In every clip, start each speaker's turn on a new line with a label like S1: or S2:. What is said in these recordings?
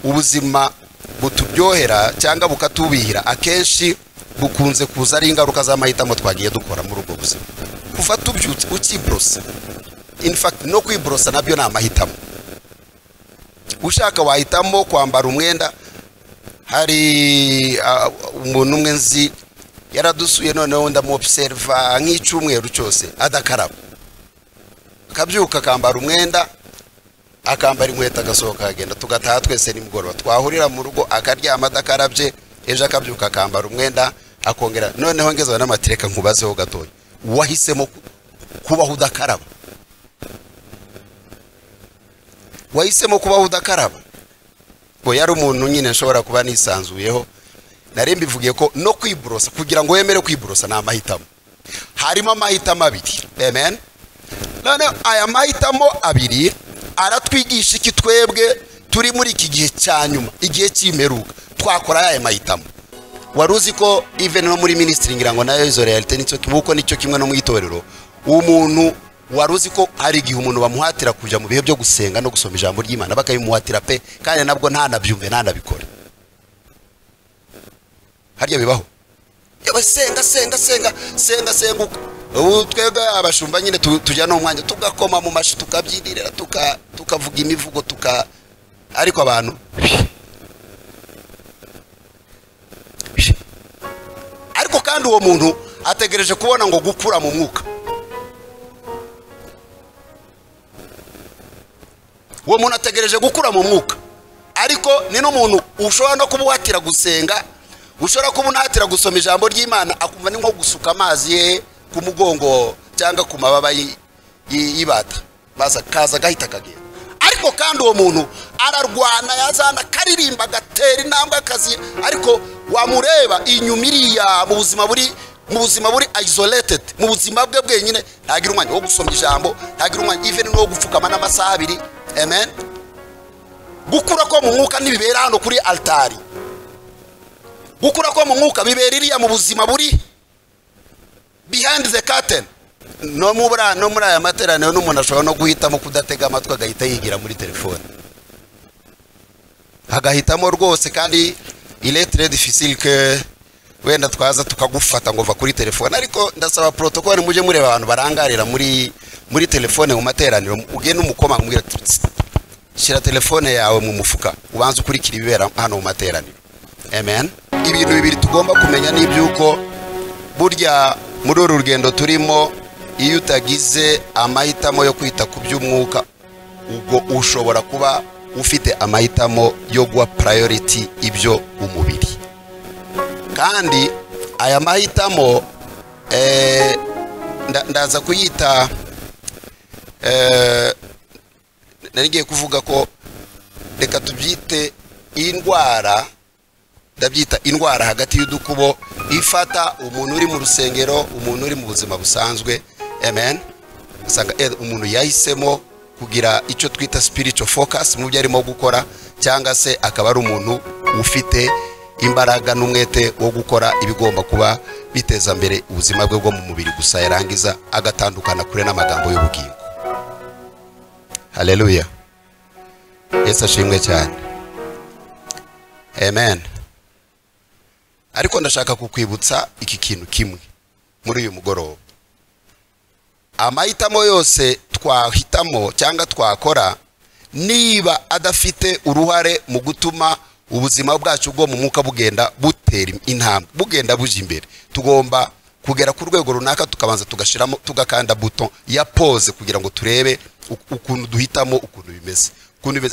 S1: Ubuzima buturyohera cyangwa bukatubihira akenshi bukunze kuza ari ingaruka z'amahitamo twagiye dukora muri ubwo buzima. Kuva tubyutse ukibrosa, in fact no kwibrosa nabyo ni amahitamo. Ushaka wahitamo kwambara umwenda. Hari umuntu umwe nzi yaradusuye, noneho ndamuobserva nk'icyumweru cyose adakaraba, akabyuka akambara umwenda, akambara inkweto, agasohoka akagenda, tugataha twese nimugoroba, twahurira mu rugo akaryama adakarabye, ejo akabyuka akambara umwenda akongera. Noneho ngeze n'amatireka nkubazeho gatoya, wahisemo kubaho udakaraba? Wahisemo kubaho udakaraba? Bo yari umuntu nyine nshobora kuba nisanzuyeho. Nari mbivugiye ko no kwibrosa, kugira ngo wemere kwibrosa ni amahitamo. Harimo amahitamo abiri. Amen. None aya mahitamo abiri aratwigisha iki twebwe turi muri iki gihe cya nyuma, igihe cy'imperuka? Twakora aya mahitamo. Wari uzi ko even no muri ministry, ngira ngo nayo izo reality nicyo kibuko, nicyo kimwe no mu itorero. Umuntu wari uzi ko hari igihe umuntu bamuhatira kujya mu bihe byo gusenga no gusoma ijambo ry'Imana, bakabimuhatira pe, kandi nabwo ntanabyumve ntanabikore. Harya bibaho? Yewe, senga senga senga senga senga. Ubu twebwe abashumba nyine tujya no mwanya tugakoma mu mashi, tukabyinirira, tukavuga imivugo, tuka, ariko abantu, ariko kandi uwo muntu ategereje kubona ngo gukura mu mwuka. Uwo muntu ategereje gukura mu mwuka, ariko ni n'umuntu ushobora no kumuhatira gusenga, ushobora kumuhatira gusoma ijambo ry'Imana, akumva ni nko gusuka amazi ye ku mugongo cyangwa ku mababa y'ibata, baza kaza gahita kagenda. Ariko kandi uwo muntu ararwana, yazana akaririmba, agatera intambwe akazi, ariko wamureba inyuma iriya mu buzima buri isolated, mu buzima bwe bwenyine, ntagira umwanya wo gusoma ijambo, ntagira umwanya even no gupfukama n'amasaha 2. Amen. Gukura ko mu mwuka ntibibera hano kuri altari. Gukura ko mu mwuka bibera iriya mu buzima buri behind the curtain. No muri aya materaniro n'umuntu ashobora no guhitamo kudatega amatwi, agahita yigira muri telefone, agahitamo rwose. Kandi il est très difficile que wenda twaza tukagufata ngo va kuri telefone, ariko ndasaba protocole, mujye mureba abantu barangarira muri telefone mu materaniro, ugende umukoma umubwira ati: "Shyira telefone yawe mu mufuka, ubanze ukurikira ibibera hano mu materaniro." Amen. Ibintu bibiri tugomba kumenya ni iby'uko burya muri uru rugendo turimo, iyo utagize amahitamo yo kwita ku by'umwuka, ubwo ushobora kuba ufite amahitamo yo guha priority ibyo umubiri. Kandi aya mahitamo ndaza kuyita, nari ngiye kuvuga ko reka tubyite indwara, ndabyita indwara hagati y'udukubo ifata umuntu uri mu rusengero, umuntu uri mu buzima busanzwe. Amen. Usanga umuntu yahisemo kugira icyo twita spiritual focus mu byo arimo gukora, cyangwa se akaba ari umuntu ufite imbaraga n'umwete wo gukora ibigomba kuba biteza mbere ubuzima bwe bwo mu mubiri gusa, yarangiza agatandukana kure n'amagambo y'ubugingo. Haleluya, Yesu ashimwe cyane. Amen. Ariko ndashaka kukwibutsa iki kintu kimwe muri uyu mugoroba: amahitamo yose twahitamo cyangwa twakora, niba adafite uruhare mu gutuma ubuzima bwacu bwo mu mwuka bugenda butera intambwe, bugenda bujya imbere, tugomba kugera ku rwego runaka tukabanza tugashyiramo, tugakanda bouton ya pause kugira ngo turebe ukuntu duhitamo, ukuntu bimeze.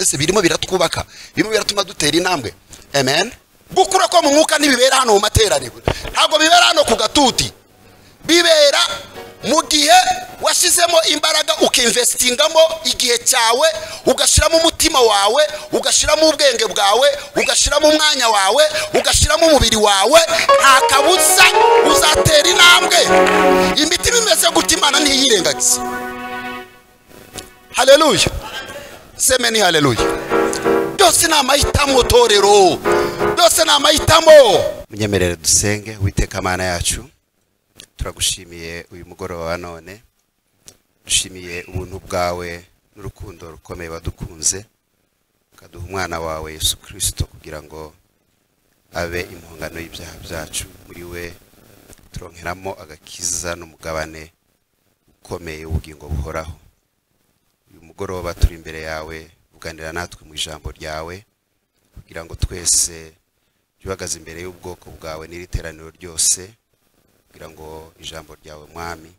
S1: Ese birimo biratwubaka? Birimo biratuma dutera intambwe? Amen. Gukura ko mu mwuka ntibibera hano mu materaniro, ntabwo bibera hano ku gatuti. Bibera mu gihe washyizemo imbaraga, ukinvestingamo igihe cyawe, ugashyiramo umutima wawe, ugashyiramo ubwenge bwawe, ugashyiramo umwanya wawe, ugashyiramo umubiri wawe. Nta kabuza uzatera intambwe. Imitima imeze gutya Imana ntiyirengagize. Haleluya, semeni haleluya. Byose ni amahitamo, torero, byose ni amahitamo. Munyemerere dusenge. Witeka Mana yacu, turagushimiye uyu mugoroba wa none. Dushimiye ubuntu bwawe n'urukundo rukomeye wadukunze. Ukaduha umwana wawe Yesu Kristo kugira ngo abe impongano y'ibyaha byacu. Muri we turonkeramo agakiza n'umugabane ukomeye w'ubugingo buhoraho. Uyu mugoroba turi imbere yawe, uganira natwe mu ijambo ryawe kugira ngo twese duhagaze imbere y'ubwoko bwawe n'iri teraniro ryose, kugira ngo ijambo ryawe Mwami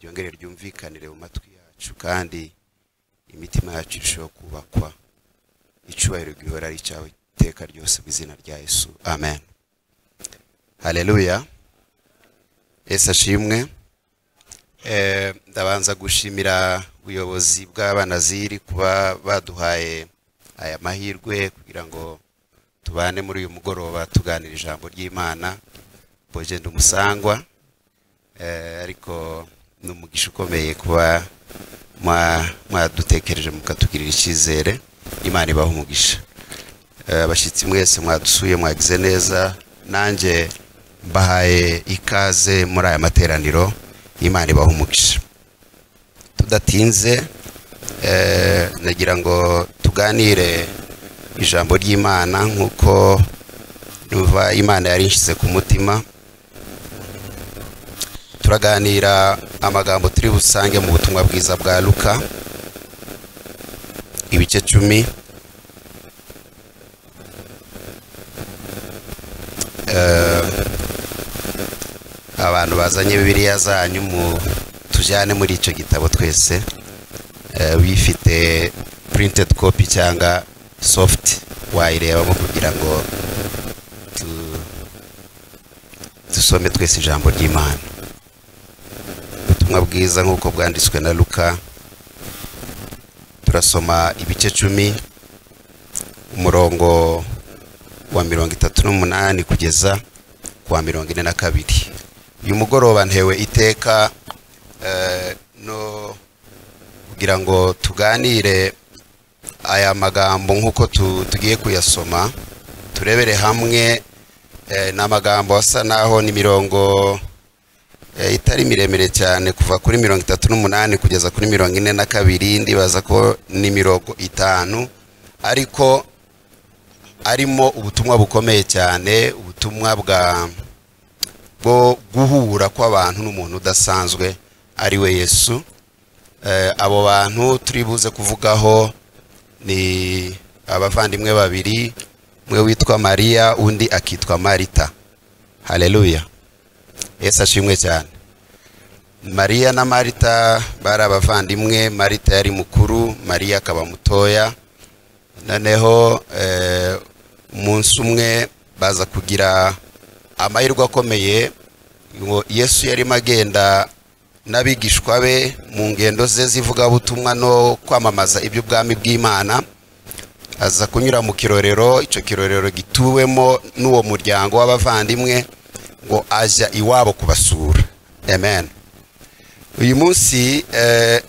S1: ryongere ryumvikanire mu matwi yacu, kandi imitima yacu irusheho kubakwa. Icyubahiro gihora ari icyawe iteka ryose mu izina rya Yesu, amen. Haleluya. Yesu ashimwe. Ndabanza gushimira ubuyobozi bw'Abanaziri kuba baduhaye aya mahirwe kugira ngo tubane muri uyu mugoroba tuganira ijambo ry'Imana. Boje ndi umusangwa, ariko ni umugisha ukomeye kuba mwadutekereje mukatugirira icyizere. Imana ibahe umugisha. Abashyitsi mwese mwadusuye mwagize neza, nanjye mbahaye ikaze muri aya materaniro. Imana ibahe umugisha. Tudatinze, nagira ngo tuganire ijambo ry'Imana nk'uko numva Imana yari inshyize ku mutima. Turaganira amagambo turi busange mu butumwa bwiza bwa Luka ibice 10. Abantu bazanye Bibiliya zanyu mu tujyane muri icyo gitabo twese, bifite printed copy cyangwa soft wayirebamo kugira ngo dusome twese ijambo ry'Imana. Ubutumwa bwiza nk'uko bwanditswe na Luka, turasoma ibice 10 umurongo wa 38 kugeza ku wa 42. Uyu mugoroba ntewe iteka no kugira ngo tuganire aya magambo nk'uko tugiye kuyasoma, turebere hamwe. N'amagambo asa naho ni mirongo itari miremire cyane, kuva kuri 38 kugeza kuri 42, ndibaza ko ni mirongo 5, ariko arimo ubutumwa bukomeye cyane, ubutumwa bwo guhura kw'abantu n'umuntu udasanzwe ari we Yesu. Abo bantu turi buze kuvugaho ni abavandimwe babiri, umwe witwa Mariya undi akitwa Marita. Haleluya. Yesu ashimwe cyane. Mariya na Marita bari abavandimwe. Marita yari mukuru, Mariya akaba mutoya. Noneho umunsi umwe baza kugira amahirwe akomeye. Ngo Yesu yarimo agenda n'abigishwa be mu ngendo ze z'ivugabutumwa no kwamamaza iby'ubwami bw'Imana, aza kunyura mu kirorero. Icyo kirorero gituwemo n'uwo muryango w'abavandimwe, ngo ajya iwabo kubasura. Amen. Uyu munsi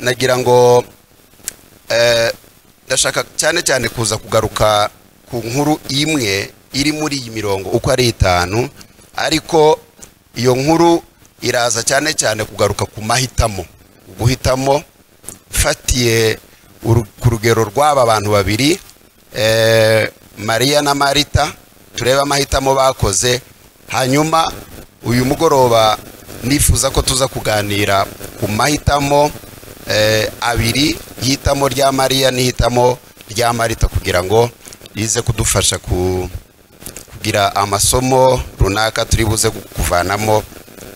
S1: nagira ngo ndashaka cyane cyane kuza kugaruka ku nkuru imwe iri muri iyi mirongo uko ari 5, ariko iyo nkuru iraza cyane cyane kugaruka ku mahitamo, guhitamo fatiye ku rugero rw'aba bantu babiri, Mariya na Marita. Turebe amahitamo bakoze. Hanyuma uyu mugoroba nifuza ko tuza kuganira ku mahitamo abiri, ihitamo rya Mariya n'ihitamo rya Marita, kugira ngo rize kudufasha kugira amasomo runaka turi buze kuvanamo,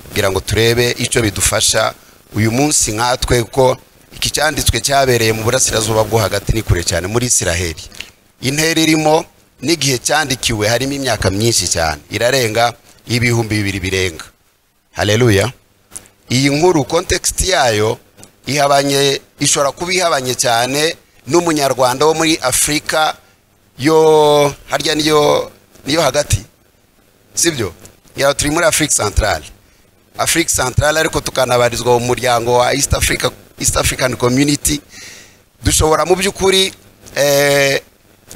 S1: kugira ngo turebe icyo bidufasha uyu munsi nkatwe, ko iki cyanditswe cyabereye mu burasirazuba bwo hagati, ni kure cyane muri Isiraheli. Intera irimo n'igihe cyandikiwe harimo imyaka myinshi cyane, irarenga 2000 birenga. Haleluya. Iyi nkuru context yayo ihabanye, ishobora kuba ihabanye cyane n'umunyarwanda wo muri Afrika yo harya niyo hagati, sibyo? Ya turi muri Afrique Centrale, Afrique Centrale, ariko tukanabarizwa mu muryango wa East Africa, East African Community. Dushobora mu by'ukuri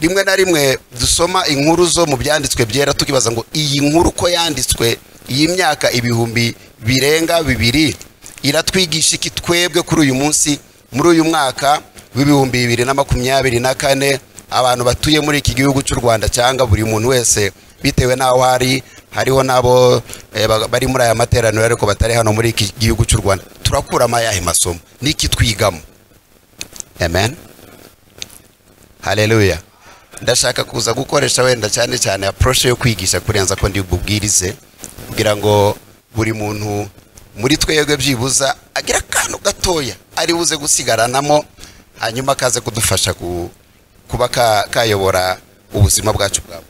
S1: rimwe na rimwe dusoma inkuru zo mu byanditswe byera tukibaza ngo iyi nkuru ko yanditswe iyi myaka 2000 birenga iratwigisha iki twebwe kuri uyu munsi, muri uyu mwaka w'2024 Abantu batuye muri iki gihugu cy'u Rwanda cyangwa buri muntu wese bitewe n'aho hari, hariho nabo bari muri aya materaniro ariko batari hano muri iki gihugu cy'u Rwanda, turakuramo ayahe masomo? Niki twigamo? Amen, haleluya. Ndashaka kuza gukoresha wenda cyane cyane approach yo kwigisha kurenza ko ndi bubwirize, kugira ngo buri muntu muri twebwe byibuza agira akantu gatoya ari buze gusigaranamo, hanyuma akaze kudufasha kuba kayobora ubuzima bwacu bwabo.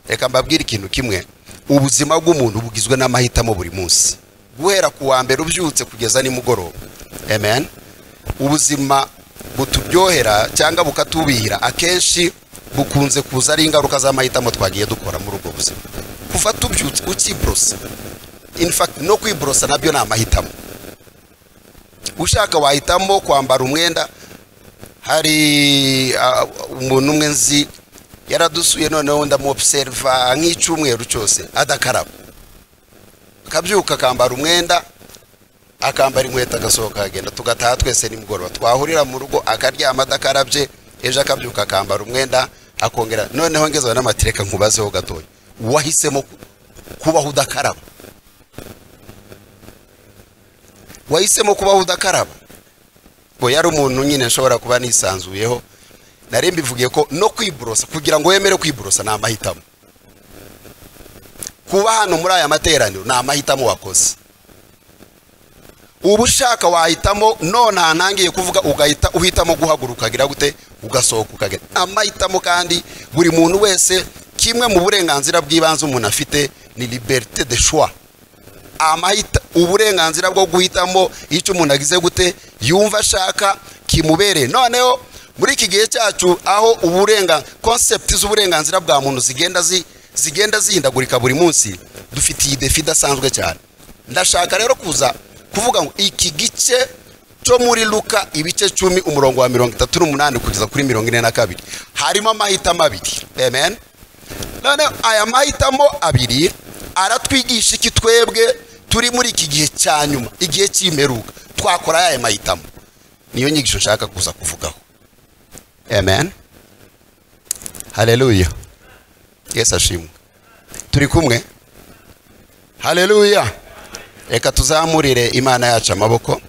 S1: Reka mbabwire ikintu kimwe, ubuzima bw'umuntu bugizwe n'amahitamo buri munsi, guhera ku wa mbere ubyutse kugeza nimugoroba. Amen. Ubuzima buturyohera cyangwa bukatubihira akenshi bukunze kuza ari ingaruka z'amahitamo twagiye dukora muri ubwo buzima. Kuva tubyutse ukibrosa, in fact no kwibrosa nabyo ni amahitamo. Ushaka wahitamo kwambara umwenda. Hari umuntu umwe nzi yaradusuye, noneho ndamuobserva nk'icyumweru cyose adakaraba, akabyuka akambara umwenda, akambara inkweto, agasohoka akagenda, tugataha twese nimugoroba, twahurira mu rugo akaryama adakarabye, ejo akabyuka akambara umwenda akongera. Noneho ngezeho n'amatireka nkubazeho gatoya, wahisemo kubaho udakaraba? Wahisemo kubaho udakaraba? Bo yari umuntu nyine nshobora kuba nisanzuyeho, nari mbivugiye ko no kwibrosa, kugira ngo wemere kwibrosa ni amahitamo. Kuba hano muri aya materaniro ni amahitamo wakoze. Ubu ushaka wahitamo, none ntangiye kuvuga ugahita uhitamo guhaguruka ukagira gute, ugasohoka ukagenda. Amahitamo kandi buri muntu wese, kimwe mu burenganzira bw'ibanze umuntu afite ni liberté de choix. Amahita, uburenganzira bwo guhitamo icyo umuntu agize gute yumva ashaka kimubereye. Noneho muri iki gihe cyacu aho concept z'uburenganzira bwa muntu zigenda zihindagurika buri munsi, dufite iyi defi idasanzwe cyane. Ndashaka rero kuza kuvuga ngo iki gice cyo muri Luka ibice 10 umurongo wa 38 kugeza kuri 42 harimo amahitamo abiri. Amen. None aya mahitamo abiri aratwigisha iki twebwe turi muri iki gihe cya nyuma, igihe cy'imperuka? Twakora aya mahitamo? Niyo nyigisho nshaka kuza kuvugaho. Amen, haleluya. Yesu ashimwe. Turi kumwe? Haleluya. Reka tuzamurire Imana yacu amaboko.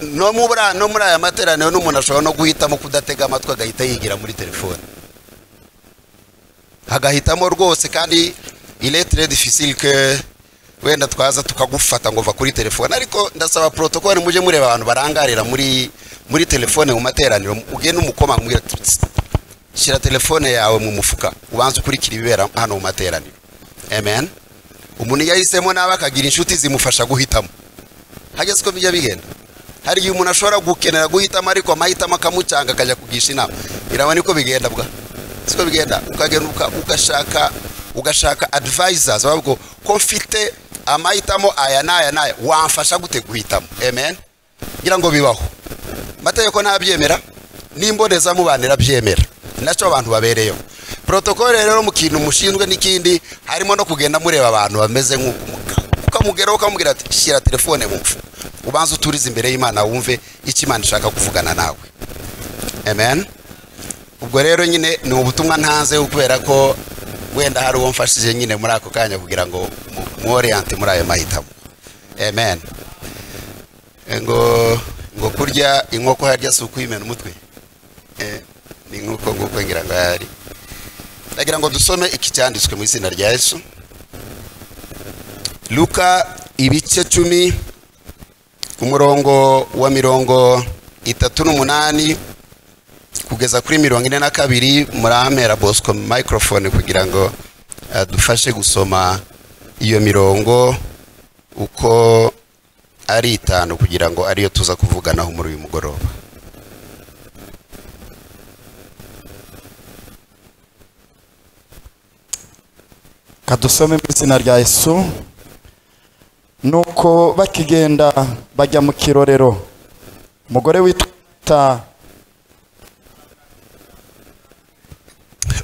S1: No muri aya materaniro n'umuntu ashobora no guhitamo kudatega amatwi agahita yigira muri telefone, agahitamo rwose. Kandi il est très difficile que wenda twaza tukagufata ngo va kuri telefone, ariko ndasaba protocole muje mureba abantu barangarira muri telefone mu materaniro, ugende umukoma umubwira shyira telefone yawe mu mufuka ubanze ukurikira ibibera hano mu materaniro. Amen. Umuntu yahisemo nawe akagira inshuti zimufasha guhitamo. Hageze ko bijya bigenda, hari igihe umuntu ashobora gukenera guhitamo ariko amahitamo akamucanga akajya kugisha inama. Irabona niko bigenda bwa siko bigenda, ukagenda ugashaka advisors bavuga ko mfite amahitamo aya n'aya n'aya, wamfasha gute guhitamo? Amen. Ngira ngo bibaho, amategeko ntabyemera n'imbonezamubano byemera, nacyo abantu babereyeho. Protocole rero mu kintu mushinzwe n'ikindi harimo no kugenda mureba abantu bameze nk'uko ukamugeraho ukamubwira ati shyira telefone mu mfuka, ubanze uturize imbere y'Imana wumve icyo Imana ishaka kuvugana nawe. Amen. Ubwo rero nyine ni ubutumwa ntanze kubera ko wenda hari uwo mfashije nyine muri ako kanya kugira ngo muoriente muri ayo mahitamo. Amen. Ngo kurya inkoko harya si ukwimena umutwe. Ni nkuko nguko ngira ngo yari. Ndagira ngo dusome iki cyanditswe mu izina rya Yesu. Luka ibice 10 umurongo wa 38 kugeza kuri 42. Murampera Bosco microphone kugira ngo adufashe gusoma iyo mirongo uko ari 5 kugira ngo ariyo tuza kuvuganaho muri uyu mugoroba.
S2: Kadusome mu izina rya Yesu. Nuko bakigenda bajya mu kirorero, umugore witwa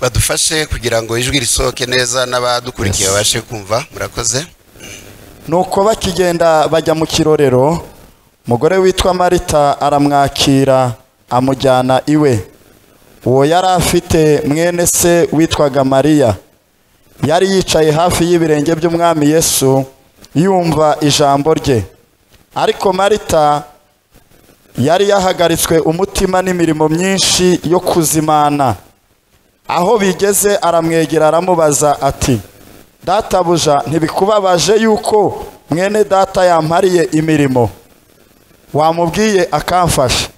S1: badufashe kugira ngo ijwi risohoke neza n'abadukurikiye babashe kumva. Murakoze.
S2: Nuko bakigenda bajya mu kirorero, umugore witwa Marita aramwakira amujyana iwe. Uwo yari afite mwene se witwaga Mariya, yari yicaye hafi y'ibirenge by'Umwami Yesu yumva ijambo rye. Ariko Marita yari yahagaritswe umutima n'imirimo myinshi yo kuzimana. Aho bigeze aramwegera aramubaza ati: "Databuja, ntibikubabaje yuko mwene data yampariye imirimo? Wamubwiye akamfasha."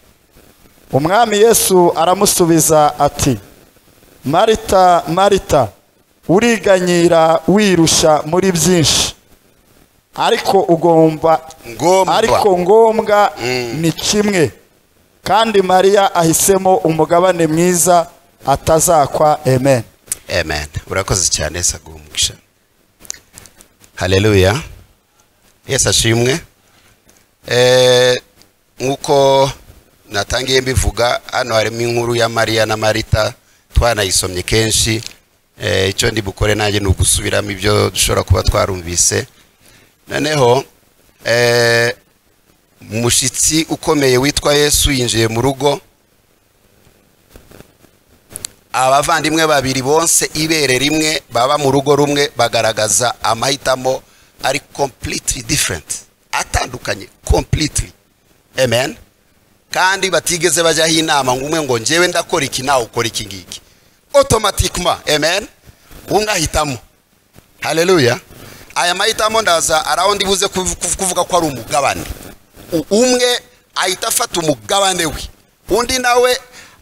S2: Umwami Yesu aramusubiza ati: "Marita, Marita, uriganyira wirusha muri byinshi, ariko ugomba ariko ngombwa ni kimwe, kandi Mariya ahisemo umugabane mwiza atazakwa." Amen.
S1: Amen. Urakoze cyane, Yesu aguhe umugisha. Haleluya. Yesu ashimwe. Nkuko natangiye mbivuga, hano harimo inkuru ya Mariya na Marita, twanayisomye kenshi. Icyo ndi bukore nanjye ni ugusubiramo ibyo dushobora kuba twarumvise. Noneho umushitsi ukomeye witwa Yesu yinjiye mu rugo. Abavandimwe babiri bonse ibere rimwe baba mu rugo rumwe bagaragaza amahitamo ari completely different, atandukanye completely. Amen. Kandi batigeze bajyaho inama ngo umwe ngo njyewe ndakora iki nawe ukora iki ngiki, automatiquement. Amen. Umwe ahitamo. Haleluya. Aya mahitamo ndaza araho ndibuze kuvuga ko ari umugabane. Umwe ahita afata umugabane we, undi nawe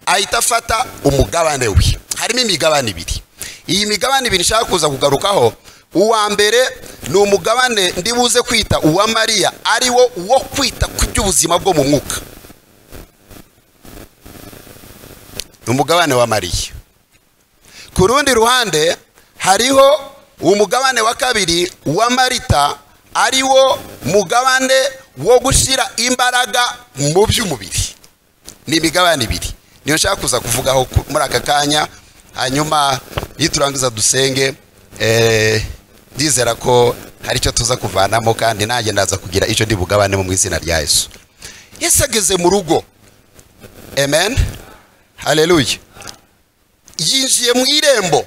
S1: ahita afata umugabane we. Harimo imigabane ibiri. Iyi migabane ibiri nshaka kuza kugarukaho, uwa mbere ni umugabane ndibuze kwita uwa Mariya, ari wo wo kwita ku by'ubuzima bwo mu mwuka. Umugabane wa Mariya. Ku rundi ruhande hariho umugabane wa kabiri wa Marita, ari wo mugabane wo gushira imbaraga mu by'umubiri. Ni imigabane ibiri niyo nshaka kuza kuvugaho muri aka kanya, hanyuma niturangiza dusenge. Ndizera ko hari icyo tuza kuvanamo, kandi nanjye ndaza kugira icyo ndi bugabane mu izina rya Yesu. Yesu ageze mu rugo. Amen. Haleluya. Yinjiye mu irembo,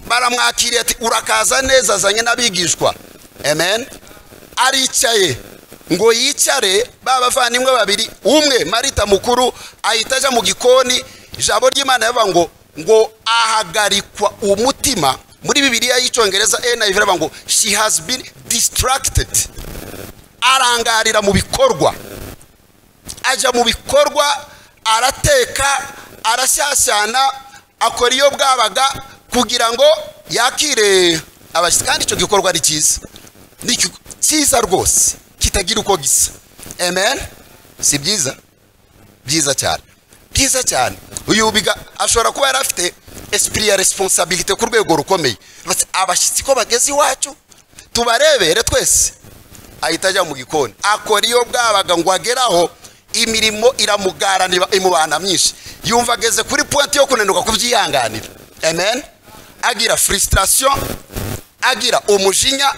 S1: baramwakiriye ati: "Urakaza neza," azanye n'abigishwa. Amen. Aricaye ngo yicare, ba bavandimwe babiri, umwe Marita mukuru ahita aja mu gikoni. Ijambo ry'Imana yavuga ngo ahagarikwa umutima. Muri Bibiliya y'Icyongereza NIV iravuga ngo she has been distracted. Arangarira mu bikorwa, ajya mu bikorwa, arateka, arashyashyana, akora iyo bwabaga kugira ngo yakire abashyitsi. Kandi icyo gikorwa ni cyiza, ni cyiza rwose, kitagira uko gisa. Amen. Si byiza? Byiza cyane, byiza cyane. Uyu biga ashobora kuba yari afite esprit ya responsabilité ku rwego rukomeye. Abashyitsi ko bageze iwacu tubarebere twese. Ahita ajya mu gikoni, akora iyo bwabaga ngo ageraho, imirimo iramugarana, imubana myinshi, yumva ageze kuri point yo kunanirwa kubyihanganira. Amen. Agira frustration, agira umujinya,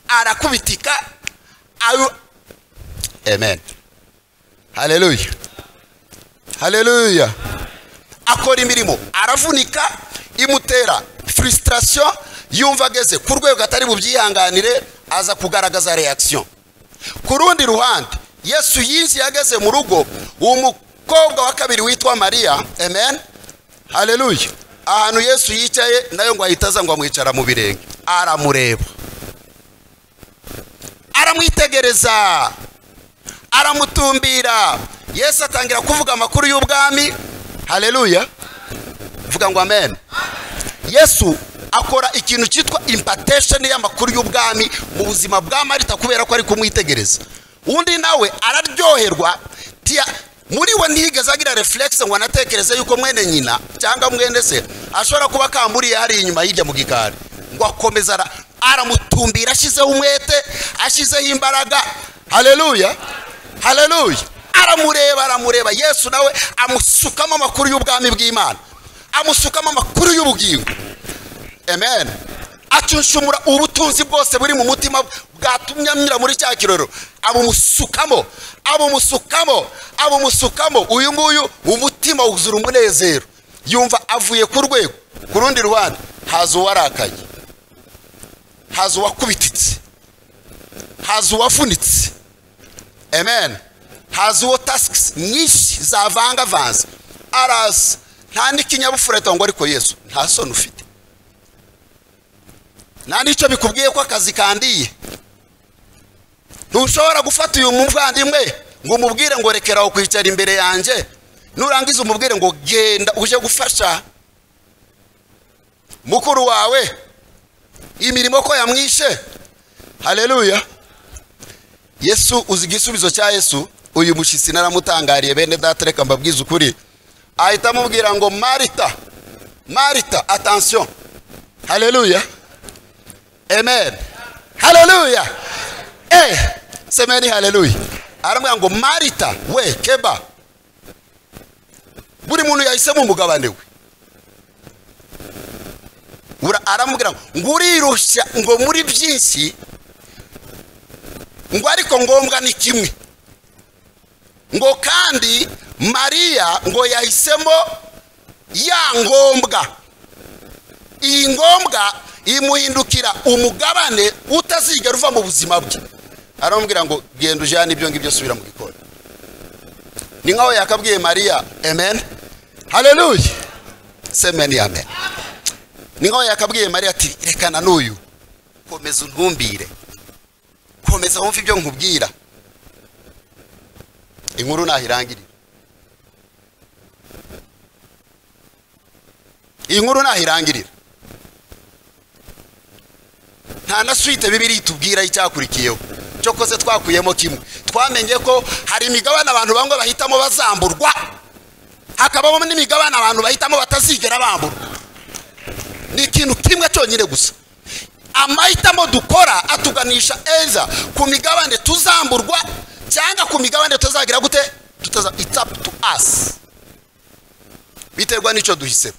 S1: arakubitika. Amen. Haleluya. Haleluya. Akora imirimo, aravunika, imutera frustration, yumva ageze ku rwego atari bubyihanganire, aza kugaragaza reaction. Ku rundi ruhande Yesu yinjiye ageze mu rugo, umukobwa wa kabiri witwa Mariya. Amen. Haleluya. Ahantu Yesu yicaye nayo ngo ahita aza ngo amwicara mu birenge, aramureba, aramwitegereza, aramutumbira. Yesu atangira kuvuga amakuru y'ubwami. Haleluya. Vuga ngo amen. Yesu akora ikintu cyitwa impartation y'amakuru y'ubwami mu buzima bwa Marita, kubera ko ari kumwitegereza. Undi nawe araryoherwa, muri we ntiyigeze agira reflex ngo anatekereze yuko mwene nyina cyangwa mwene se ashobora kuba akamburiye hari inyuma yijya mu gikari, ngo akomeza aramutumbira, ashyizeho umwete, ashyizeho imbaraga. Haleluya. Haleluya. Aramureba, aramureba. Yesu nawe amusukamo amakuru y'ubwami bw'Imana, amusukamo amakuru y'ubugingo. Amen. Acunshumura ubutunzi bwose buri mu mutima bwatumye anyura muri cya kirorero, abumusukamo, abumusukamo, abumusukamo. Uyu nguyu umutima wuzura umunezero, yumva avuye ku rwego. Ku rundi ruhande haza uwarakaye, haza uwakubititse, haza uwavunitse. Amen. Haza uwo tasks nyinshi zavangavanze, araza nta n'ikinyabupfura ngo ariko Yesu nta soni ufite, nta n'icyo bikubwiye ko akazi kandiye. Ntushobora gufata uyu muvandimwe ngo umubwire ngo rekera aho kwicara imbere yanjye, nurangiza umubwire ngo genda uje gufasha mukuru wawe imirimo ko yamwishe. Haleluya. Yesu, uzi igisubizo cya Yesu? Uyu mushyitsi naramutangariye bene data, reka mbabwize ukuri. Ahita amubwira ngo Marita, Marita, attention. Haleluya. Amen. Haleluya. Semeni haleluya. Aramubwira ngo Marita we keba. Buri muntu yahisemo umugabane we. Aramubwira ngo urirushya ngo muri byinshi, ngo ariko ngombwa ni kimwe, ngo kandi Mariya ngo yahisemo ya ngombwa. Iyi ngombwa imuhindukira umugabane utazigera uva mu buzima bwe. Aramubwira ngo genda ujyane ibyo ngibyo, subira mu gikoni. Ni nkaho yakabwiye Mariya. Amen. Haleluya. Semeni amen. Ni nkaho yakabwiye Mariya ati rekana n'uyu, komeza untumbire, komeza wumve ibyo nkubwira. Inkuru nahirangirira, inkuru nahirangirira. Nta na suite Bibiliya itubwira icyakurikiyeho. Cyokoze twakuyemo kimwe, twamenye ko hari imigabane abantu bamwe bahitamo bazamburwa, hakabamo n'imigabane abantu bahitamo batazigera bamburwa. Ni ikintu kimwe cyonyine gusa. Amahitamo dukora atuganisha eza ku migabane tuzamburwa cyangwa ku migabane tuzagira gute? Tutaza. It's up to us. Biterwa n'icyo duhisemo,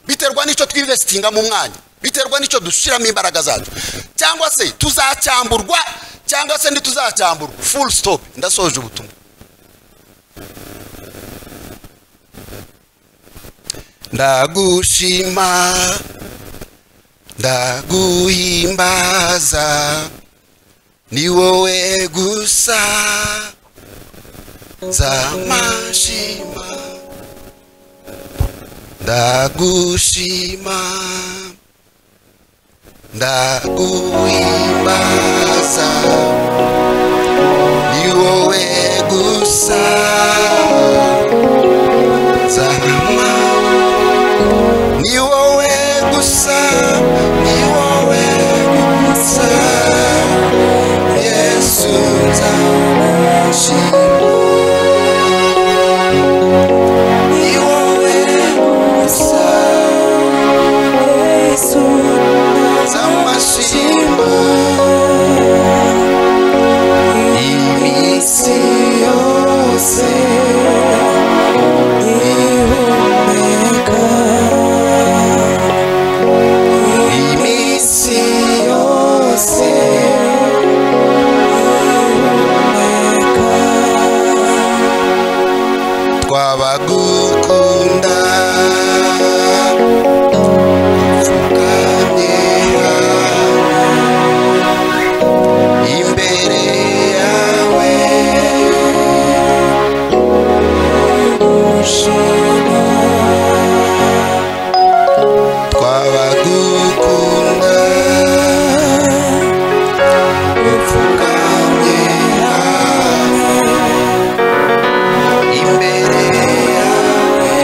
S1: biterwa n'icyo twinvestinga mu mwanya, biterwa n'icyo dushiramo imbaraga zacu, cyangwa se tuzacyamburwa cyangwa se ntituzacyamburwa. Full stop. Ndasoje ubutumwa. Ndagushima, ndaguhimbaza, ni wowe gusa nzamashima. Ndagushima, ndaguhimbaza, ni wowe gusa nzama, ni wowe gusa, ni wowe gusa, Yesu nzamashima. Ni wowe gusa, Yesu nzamashima. Iminsi yose ihumeka, iminsi yose ihumeka, twabagukunda dupfukamye imbere yawe, twabagukunda dupfukamye imbere yawe.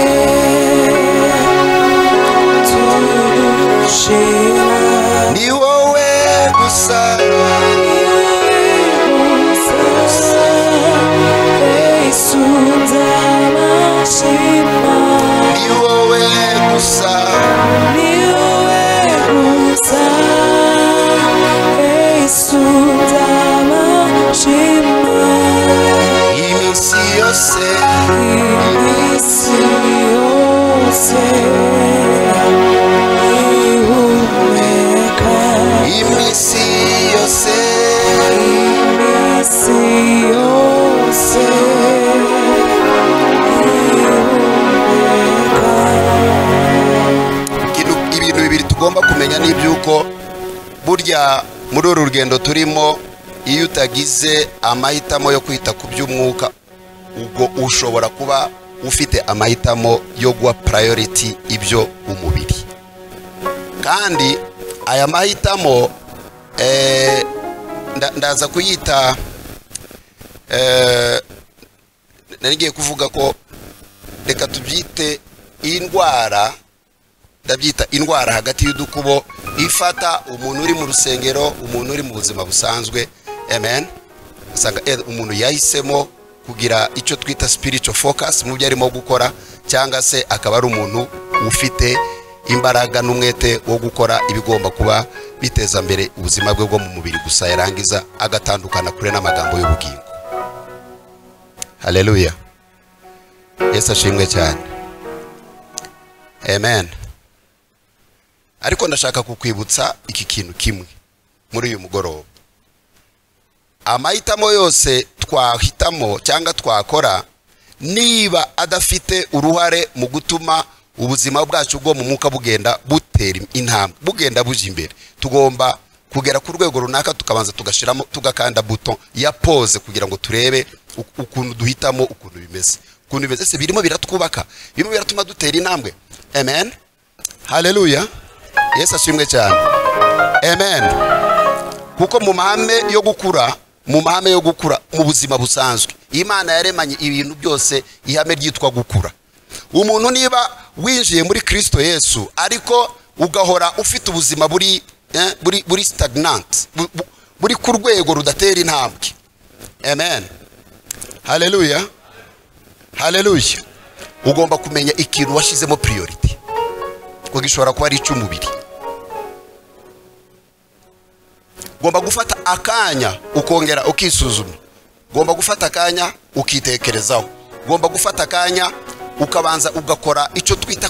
S1: tugomba kumenya ni iby'uko burya muri uru rugendo turimo, iyo utagize amahitamo yo kwita ku by'umwuka, ubwo ushobora kuba ufite amahitamo yo guha priority ibyo umubiri. Kandi aya mahitamo ndaza kuyita, nari kuvuga ko reka tubyite indwara, ndabyita indwara hagati y'udukubo ifata umuntu uri mu rusengero, umuntu uri mu buzima busanzwe. Amen. Usanga umuntu yahisemo kugira icyo twita spiritual focus mu byo arimo gukora, cyangwa se akaba ari umuntu ufite imbaraga n'umwete wo gukora ibigomba kuba biteza mbere ubuzima bwe bwo mu mubiri gusa, yarangiza agatandukana kure n'amagambo y'ubugingo. Haleluya. Yesu ashimwe cyane. Amen. Ariko ndashaka kukwibutsa iki kintu kimwe muri uyu mugoroba. Amahitamo yose twahitamo cyangwa twakora, niba adafite uruhare mu gutuma ubuzima bwacu bwo mu mwuka bugenda butera intambwe, bugenda buja imbere, tugomba kugera ku rwego runaka tukabanza tugashiramo, tugakanda buton ya pause kugira ngo turebe ukuntu duhitamo, ukuntu bimeze, ukuntu bimeze. Ese birimo biratwubaka, birimo biratuma dutera intambwe? Amen. Haleluya. Yesu ashimwe cyane. Amen. Kuko mu mahame yo gukura, mu mahame yo gukura mu buzima busanzwe, Imana yaremanye ibintu byose ihame ryitwa gukura. Umuntu niba winjiye muri Kristo Yesu ariko ugahora ufite ubuzima buri buri stagnant, buri ku rwego rudatera intambwe. Amen. Haleluya. Haleluya. Ugomba kumenya ikintu washizemo priority, kuko gishobora kuba ari icy'umubiri. Ugomba gufata akanya ukongera ukisuzuma. Ugomba gufata akanya ukitekerezaho. Ugomba gufata akanya ukabanza ugakora icyo twita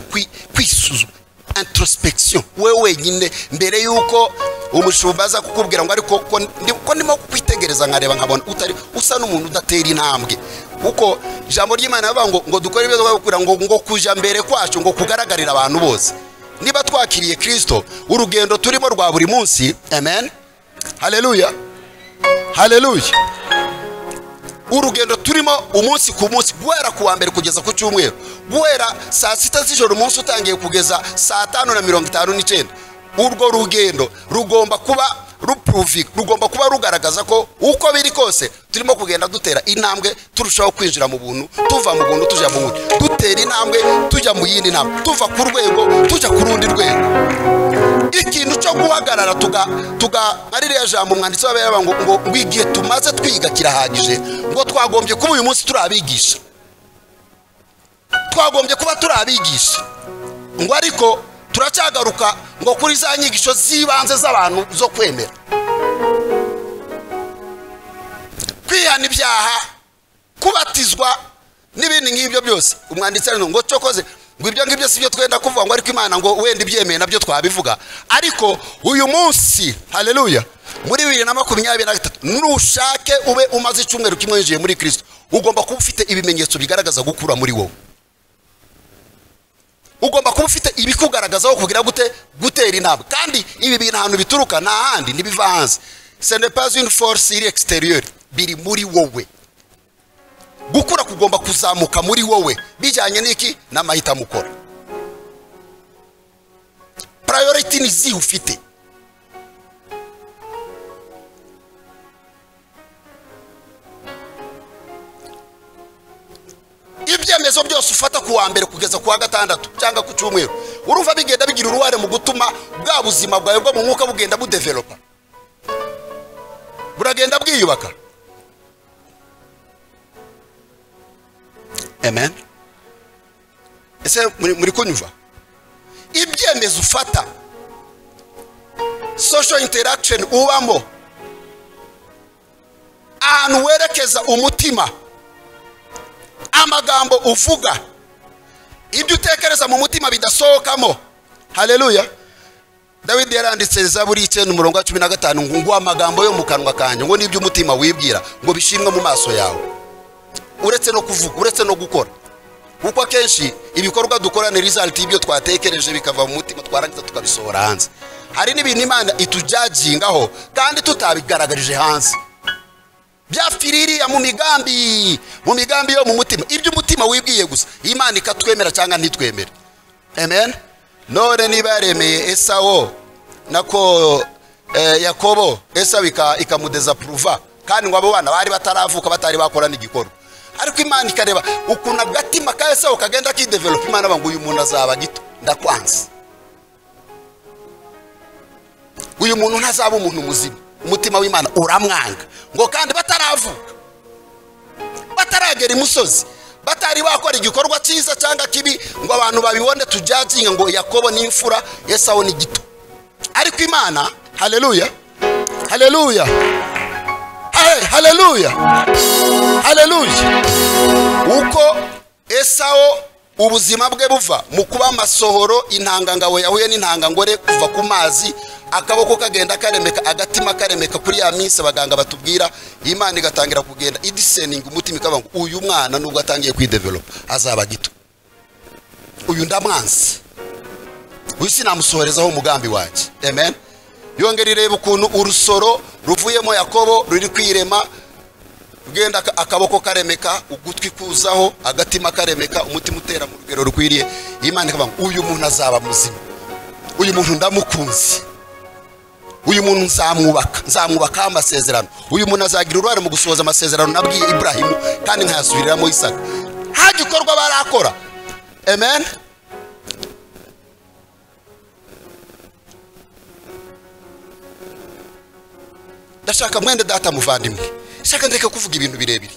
S1: kwisuzuma, introspection, wewe wenyine, mbere yuko umushumba aza kukubwira ngo ariko ko ndimo kwitegereza nkareba nkabona utari usa n'umuntu udatera intambwe. Kuko ijambo ry'Imana bavuga ngo dukore ibyo twakora, ngo kuja mbere kwacu ngo kugaragarira abantu bose. Niba twakiriye Kristo, urugendo turimo rwa buri munsi, amen. Haleluya. Haleluya. Urugendo turimo umunsi ku munsi, guhera ku wa mbere kugeza ku cyumweru, guhera saa 6 z'ijoro umunsi utangiye kugeza saa 5:59, urwo rugendo rugomba kuba ruprove, rugomba kuba rugaragaza ko uko biri kose turimo kugenda dutera intambwe, turushaho kwinjira mu buntu, tuva mu buntu tujya mu bundi, dutera intambwe tujya mu yindi ntambwe, tuva ku rwego tujya ku rundi rwego. Ikintu cyo guhagarara tuga ari rya jambo umwanditsi w'Abera ngo igihe tumaze twiga kirahagije, ngo twagombye kuba uyu munsi turabigisha, twagombye kuba turabigisha, ngo ariko turacyagaruka ngo kuri za nyigisho z'ibanze z'abantu zo kwemera, kwihana ibyaha, kubatizwa n'ibindi nk'ibyo byose. Umwanditsi ari ngo cyokoze ngo ibyo ngibyo si byo twenda kuvuga, ngo ariko Imana ngo wenda ibyemeye nabyo twabivuga. Ariko uyu munsi, haleluya, muri 2023 nushake ube umaze icyumweru kimwe winjiye muri Kristo, ugomba kuba ufite ibimenyetso bigaragaza gukura muri wowe. Ugomba kuba ufite ibikugaragazaho kugira gute gutera intambwe. Kandi ibi bintu ahantu bituruka nta handi, ntibiva hanze. Ce n'est pas une force extérieure, biri muri wowe. Gukura kugomba kuzamuka muri wowe bijyanye n'iki? N'amahitamo ukora. Priority ni zihe ufite? Ibyemezo byose ufata ku wa mbere kugeza ku wa gatandatu cyangwa ku cyumweru, urumva bigenda bigira uruhare mu gutuma bwa buzima bwawe bwo mu mwuka bugenda budevelopa, buragenda bwiyubaka. Amen. Ese muri kunyumva? Ibyemezo ufata, social interaction ubamo, ahantu werekeza umutima, amagambo uvuga, ibyo utekereza mu mutima bidasohokamo. Haleluya. Dawidi yaranditse Zaburi 9 umurongo wa 15 ngo amagambo yo mu kanwa kanjye ngo nibyo umutima wibwira ngo bishimwe mu maso yawe. Uretse no kuvuga, uretse no gukora, Kuko akenshi ibikorwa dukora ni result y'ibyo twatekereje bikava mu mutima, twarangiza tukabisohora hanze. Hari n'ibintu Imana itujudgingaho kandi tutabigaragarije hanze, byapfiririya mu migambi yo mu mutima, ibyo umutima wibwiye gusa, Imana ikatwemera cyangwa ntitwemere. Amen. None niba yaremeye Esawo nako Yakobo, Esawu ikamudesapprova, kandi ngo abo bana bari bataravuka, batari bakora n'igikorwa, ariko Imana ikareba ukuntu agatima ka Esawu kagenda kidevelop, Imana ngo uyu muntu azaba gito, ndakwanze, uyu muntu ntazaba umuntu muzima, umutima w'Imana uramwanga. Ngo kandi bataravuka, bataragera imusozi, batari bakora igikorwa cyiza cyangwa kibi ngo abantu babibone tujudginga ngo Yakobo ni imfura, Esawu ni gito. Ariko Imana, haleluya, haleluya, haleluya, haleluya, uko Esawu ubuzima bwe buva mu kuba amasohoro, intangangabo yahuye n'intangangore kuva ku mazi, akaboko kagenda karemeka, agatima karemeka kuri ya minsi abaganga batubwira, Imana igatangira kugenda idiseninga umutima, ikaba ngo uyu mwana nubwo atangiye kwidevelop azaba gito, uyu ndamwanzi, uyu sinamusohorezaho umugambi wanjye. Amen. Yongera ireba ukuntu urusoro ruvuyemo Yakobo ruri kwirema, rugenda akaboko karemeka, ugutwi kuzaho, agatima karemeka, umutima utera mu rugero rukwiriye. Imana ikavuga ngo uyu muntu azaba muzima, uyu muntu ndamukunze, uyu muntu nzamwubaka, nzamwubaka amasezerano, uyu muntu azagira uruhare mu gusohoza amasezerano nabwiye Ibrahimu kandi nkayasubiriramo Isaka. Nta gikorwa barakora. Amen. Ndashaka mwende data muvandimwe, ndashaka ndeke kuvuga ibintu birebire,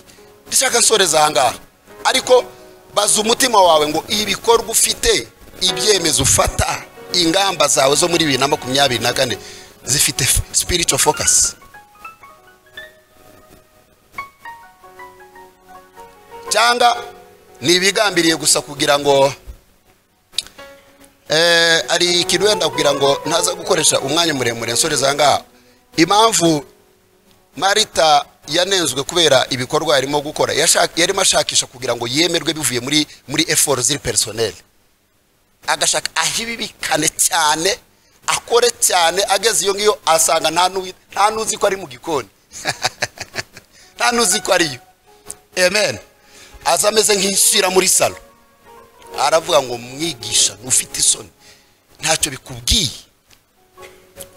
S1: ndashaka nsoreza aha ngaha, ariko baza umutima wawe ngo ibikorwa ufite, ibyemezo ufata, ingamba zawe zo muri 2024 zifite spiritual focus, cyangwa ni ibigambiriye gusa kugira ngo ari ikintu wenda kugira ngo ntaza gukoresha umwanya muremure nsoreza aha ngaha. Impamvu Marita yanenzwe kubera ibikorwa yarimo gukora, yarimo ashakisha kugira ngo yemerwe bivuye muri effort ziri personnel, agashaka ahibibikane cyane, akore cyane, ageze iyo ngiyo asanga nta nuzi ko ari mu gikoni, nta nuzi ko ariyo. Amen. Aza ameze nk'inshyira muri salo, aravuga ngo mwigisha ufite isoni, ntacyo bikubwiye.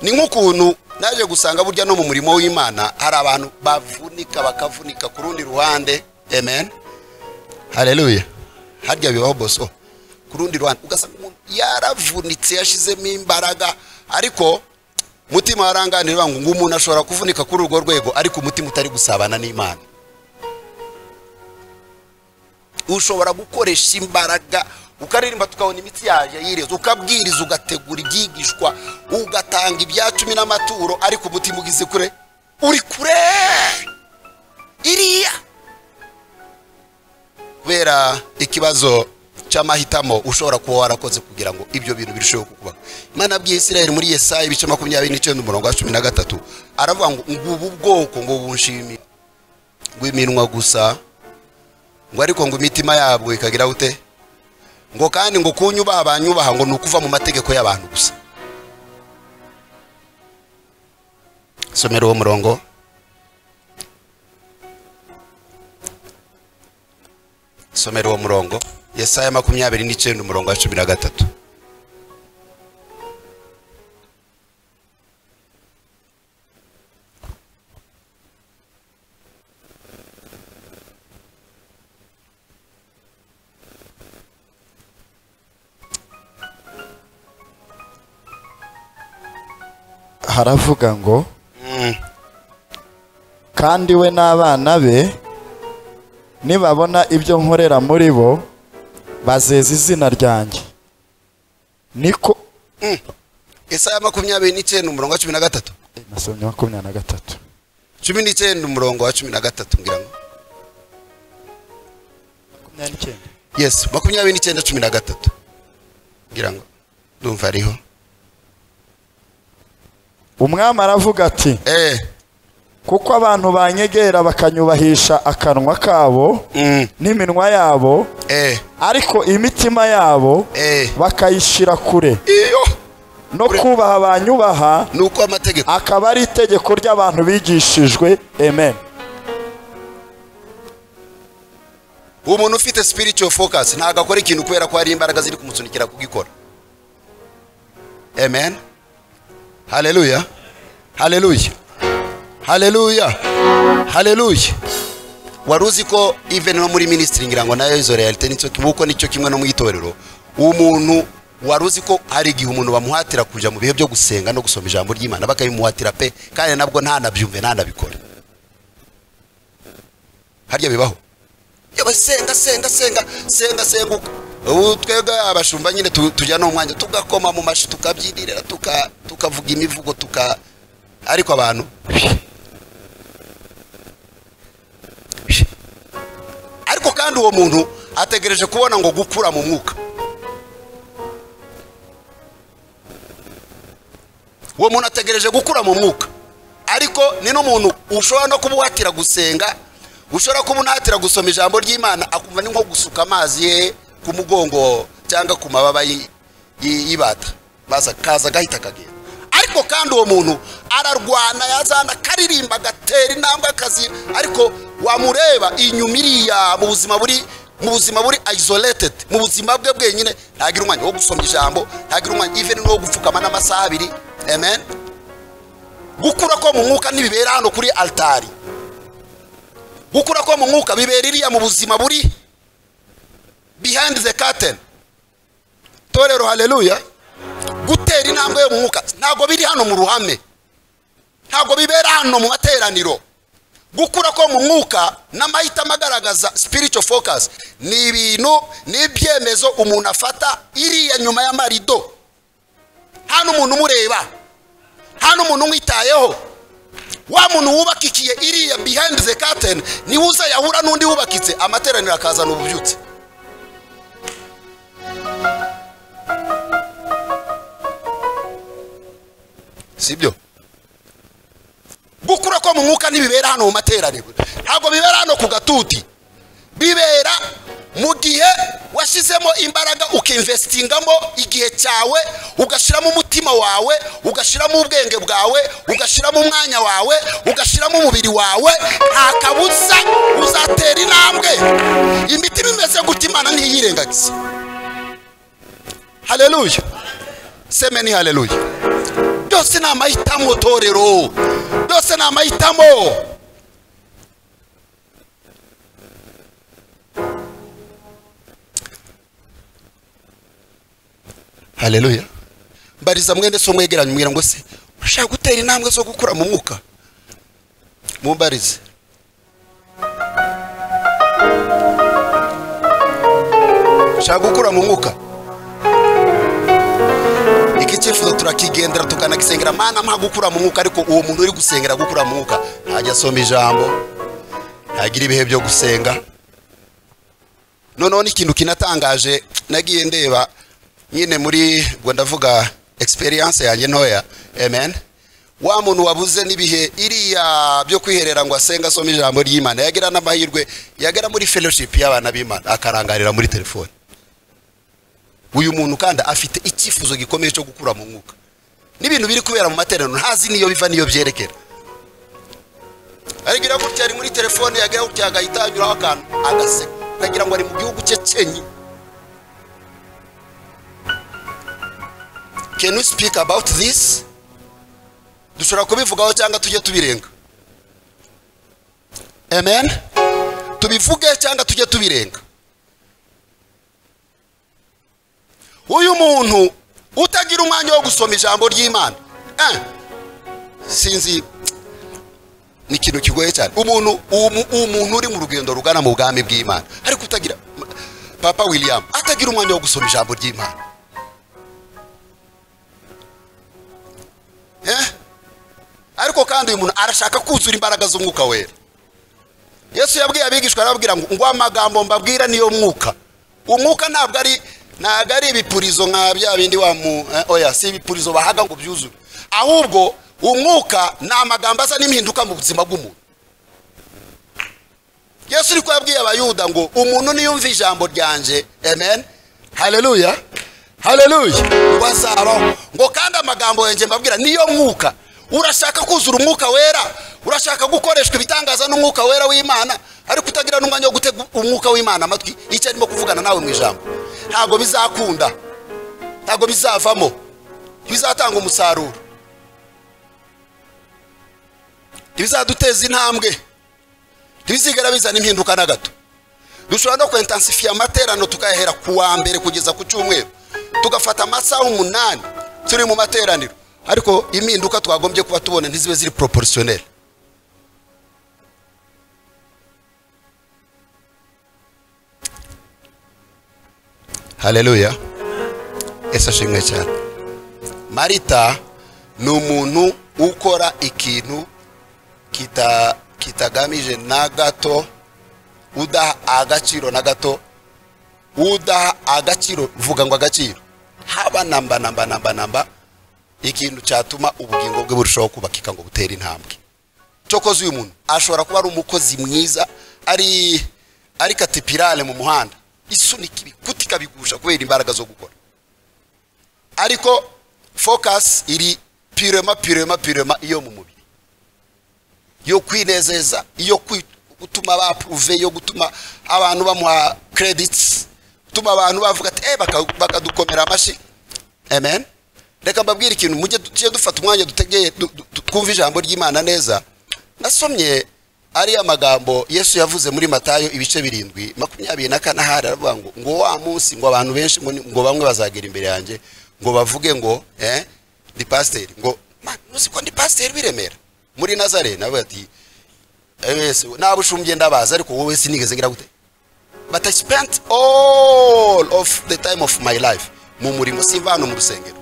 S1: Ni nk'ukuntu naje gusanga burya no mu murimo w'Imana hari abantu bavunika bakavunika ku rundi ruhande. Amen, haleluya. Harya bibaho boso, ku rundi ruhande ugasanga umuntu yaravunitse, yashizemo imbaraga, ariko mutima waranganira ngo umuntu ashobora kuvunika kuri urwo rwego ariko umutima utari gusabana n'Imana. Ushobora gukoresha imbaraga ukaririmba tukabona imitsi yaje yireze, ukabwiriza, ugategura ibyigishwa, ugatanga ibya cumi n'amaturo, ariko umutima ugize kure, uri kure iriya, kubera ikibazo cy'amahitamo ushobora kuba warakoze kugira ngo ibyo bintu birusheho kukubaho. Imana abwiye Isirayeli muri Yesaya ibice 29 umurongo wa 13, aravuga ngo ngubu bwoko ngo bunshimire ngo iminwa gusa, ngo ariko ngo imitima yabwo ikagira ute, ngo kandi ngo kunyubaha banyubaha ngo nukuva mu mategeko y'abantu gusa. Somera uwo murongo. Somera uwo murongo. Yesaya 29 umurongo wa 13.
S2: Haravuga ngo kandi we n'abana be nibabona ibyo nkorera muri bo bazeza izina ryanjye. Niko
S1: Yesaya 29 umurongo wa 13.
S2: Nasomye 23.
S1: 19 umurongo wa 13 ngira ngo
S2: 29.
S1: Yes, 29 13 ngira ngo ndumva ariho.
S2: Umwami aravuga ati Kuko abantu banyegera bakanyubahisha akanwa kabo n'iminwa yabo, ariko imitima yabo bakayishira kure. No kubaha banyubaha
S1: nuko amategeko
S2: akaba ari itegeko ry'abantu bigishijwe. Amen.
S1: Umuntu ufite spiritual focus ntago akora ikintu kubera ko hari imbaraga ziri kumusunikira kugikora. Amen. Hallelujah. Hallelujah. Hallelujah. Hallelujah. Waruzi ko even no muri ministry ngira ngo nayo izo reality nicyo kibuko nicyo kimwe no mu itorero. Umuntu waruzi ko hari igihe umuntu bamuhatira kuja mu bihe byo gusenga no gusoma ijambo ry'Imana bakabimuhatira pe, kandi nabwo nta nabyumve nta nabikora. Harya bibaho. Yaba senga senga senga senga senga. Ubu twebwe abashumba nyine tujya no mwanya tugakoma mu mashi tukabyinirira tukavuga imivugo tuka, ariko abantu ariko kandi uwo muntu ategereje kubona ngo gukura mu mwuka. Uwo muntu ategereje gukura mu mwuka, ariko ni n'umuntu ushobora no kumuhatira gusenga, ushobora kumuhatira gusoma ijambo ry'Imana akumva ni nko gusuka amazi ye ku mugongo cyangwa ku mababa y'ibata, baza kaza gahita kagenda. Ariko kandi uwo muntu ararwana yazana karirimba gatera intambwe akazi, ariko wamureba inyuma iriya mu buzima buri isolated, mu buzima bwe bwenyine, ntagira umwanya wo gusoma ijambo, ntagira umwanya even no gupfukama n'amasaha abiri. Amen. Gukura ko mu mwuka ntibibera hano kuri altari. Gukura ko mu mwuka bibera iriya mu buzima buri behind the curtain. Torero, hallelujah. Gutera intambwe yo mu mwuka ntago biri hano mu ruhame, ntago bibera hano mu materaniro. Gukura ko mu mwuka n'amahitamo agaragaza spiritual focus ni ibintu n'ibyemezo umuntu afata iriya nyuma y'amarido. Hano umuntu umureba, hano umuntu umwitayeho. Wa muntu wubakikiye iriya behind the curtain ni uza yahura n'undi wubakitse, amateraniro akazana ububyutse. Sibyo? Gukura ko mu mwuka ntibibera hano mu materaniro, ntabwo bibera hano ku gatuti, bibera mu gihe washyizemo imbaraga ukinvestingamo igihe cyawe, ugashiramo umutima wawe, ugashiramo ubwenge bwawe, ugashiramo umwanya wawe, ugashiramo umubiri wawe. Nta kabuza uzatera intambwe. Imitima imeze gute Imana ntiyirengagiza. Hallelujah. Semeni hallelujah. Byose ni amahitamo torero, byose ni amahitamo. Hallelujah. Mbariza mwende so mwegeranye mwira ngo se urashaka gutera intambwe zo gukura mu mwuka? Mumbarize. Ushaka gukura mu mwuka? Iki cyifuzo turakigendera tukanagisengera, Mana mpa gukura mu mwuka. Ariko uwo muntu uri gusengera gukura mu mwuka ntajya asoma ijambo, ntagira ibihe byo gusenga. Noneho n'ikintu kinatangaje nagiye ndeba nyine muri ubwo ndavuga experience yanjye ntoya. Amen. Wa muntu wabuze n'ibihe iriya byo kwiherera ngo asenga asome ijambo ry'Imana, yagira n'amahirwe yagera muri fellowship y'abana b'Imana akarangarira muri telefone. Uyu muntu kandi afite icyifuzo gikomeye cyo gukura mu mwuka, n'ibintu biri kubera mu materaniro ntazi niyo biva niyo byerekera. Arigira gutya ari muri telefone, yagira gutya agahita anyuraho akantu agaseka, ukagira ngo ari mu gihugu cye cyenye. Can we speak about this? Dushobora kubivugaho cyangwa tujye tubirenga. Amen. Tubivuge cyangwa tujye tubirenga. Uyu muntu utagira umwanya wo gusoma ijambo ry'Imana, sinzi, ni ikintu kigoye cyane. Umuntu uri mu rugendo rugana mu bwami bw'Imana ariko utagira, Papa William atagira umwanya wo gusoma ijambo ry'Imana. Ariko kandi uyu muntu arashaka kuzura imbaraga z'umwuka wera. Yesu yabwiye abigishwa arababwira ngo amagambo mbabwira niyo mwuka. Umwuka ntabwo ari ibipurizo nka bya bindi wa mu oya, si ibipurizo bahaga ngo byuzure, ahubwo Umwuka ni amagambo asa n'impinduka mu buzima bw'umuntu. Yesu ariko yabwiye abayuda ngo umuntu niyumva ijambo ryanje, amen, haleluya, haleluya, ngo azabaho. Ngo kandi amagambo yanjye mbabwira niyo mwuka. Urashaka kuzura umwuka wera, urashaka gukoreshwa ibitangaza n'umwuka wera w'Imana, ariko utagira n'umwanya wo gutega umwuka w'Imana amatwi icyo arimo kuvugana nawe mu ijambo, ntabwo bizakunda, ntabwo bizavamo, ntibizatanga umusaruro, ntibizaduteza intambwe, ntibizigera bizana impinduka na gato. Dushobora no kwintensifiya amaterano tukayahera ku wa mbere kugeza ku cyumweru, tugafata amasaha 8 turi mu materaniro, ariko impinduka twagombye kuba tubona ntizibe ziri proportionnel. Haleluya, Yesu ashimwe cyane. Marita ni umuntu ukora ikintu kitagamije na gato, udaha agaciro na gato, udaha agaciro, vuga ngo agaciro, haba namba namba namba namba, ikintu cyatuma ubugingo bwe burushaho kubakika ngo butere intambwe. Cyokoze uyu muntu ashobora kuba ari umukozi mwiza, ari katipirale mu muhanda, isunika ibikuta ikabigusha kubera imbaraga zo gukora, ariko focus iri purema purema purema iyo mu mubiri, yo kwinezeza, iyo gutuma bapruve, yo gutuma abantu bamuha credits, gutuma abantu bavuga ati bakadukomera amashi. Amen. Reka mbabwire ikintu, mujye tujye dufata umwanya dutegeye twumva ijambo ry'Imana neza. Nasomye ari amagambo Yesu yavuze muri Matayo ibice 7:24, ahari aravuga ngo wa munsi ngo abantu benshi ngo bamwe bazagera imbere yanjye ngo bavuge ngo ndi pasteur, ngo man uzi ko ndi pasteur biremera muri Nazareth. Nawe ati nabushumbye ndabaza, ariko wowe sinigeze ngira gute, but I spent all of the time of my life mu murimo, simva hano mu rusengero,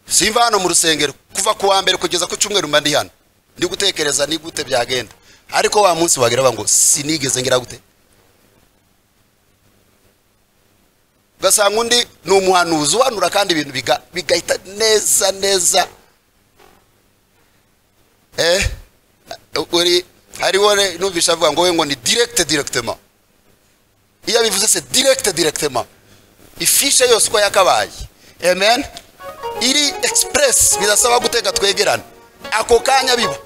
S1: simva hano mu rusengero kuva ku wa mbere kugeza ku cyumweru mba ndi hano ndi gutekereza ni gute byagenda, ariko wa munsi wagira ngo sinigeze ngira gute. Ugasanga undi ni umuhanuzi uhanura kandi ibintu bigahita neza neza. Uri hariho numvisha avuga ngo we ngo ni direct directement, iyo abivuze c'est direct directement, ifishe yose uko yakabaye. Amen. Iri express, bidasaba gutega twegerana ako kanya biba.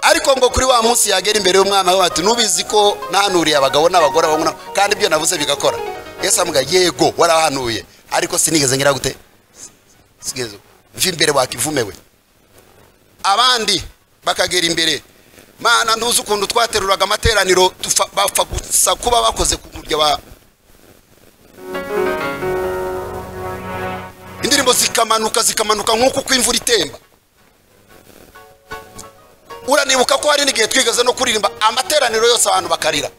S1: Ariko ngo kuri wa munsi yagera imbere y'umwami we ati nubizi ko nahanuriye abagabo n'abagore abahungu kandi ibyo navuze bigakora. Yesu amuga yego warahanuye, ariko sinigeze ngira gute, sinigeze mva imbere wakivumewe. Abandi bakagera imbere, mana ntuzi ukuntu twateruraga amateraniro bapfa gusa kuba bakoze ku murya wa indirimbo zikamanuka zikamanuka nk'uko uko imvura itemba. Uranibuka ko hari n'igihe twigeze no kuririmba amateraniro yose abantu bakarira,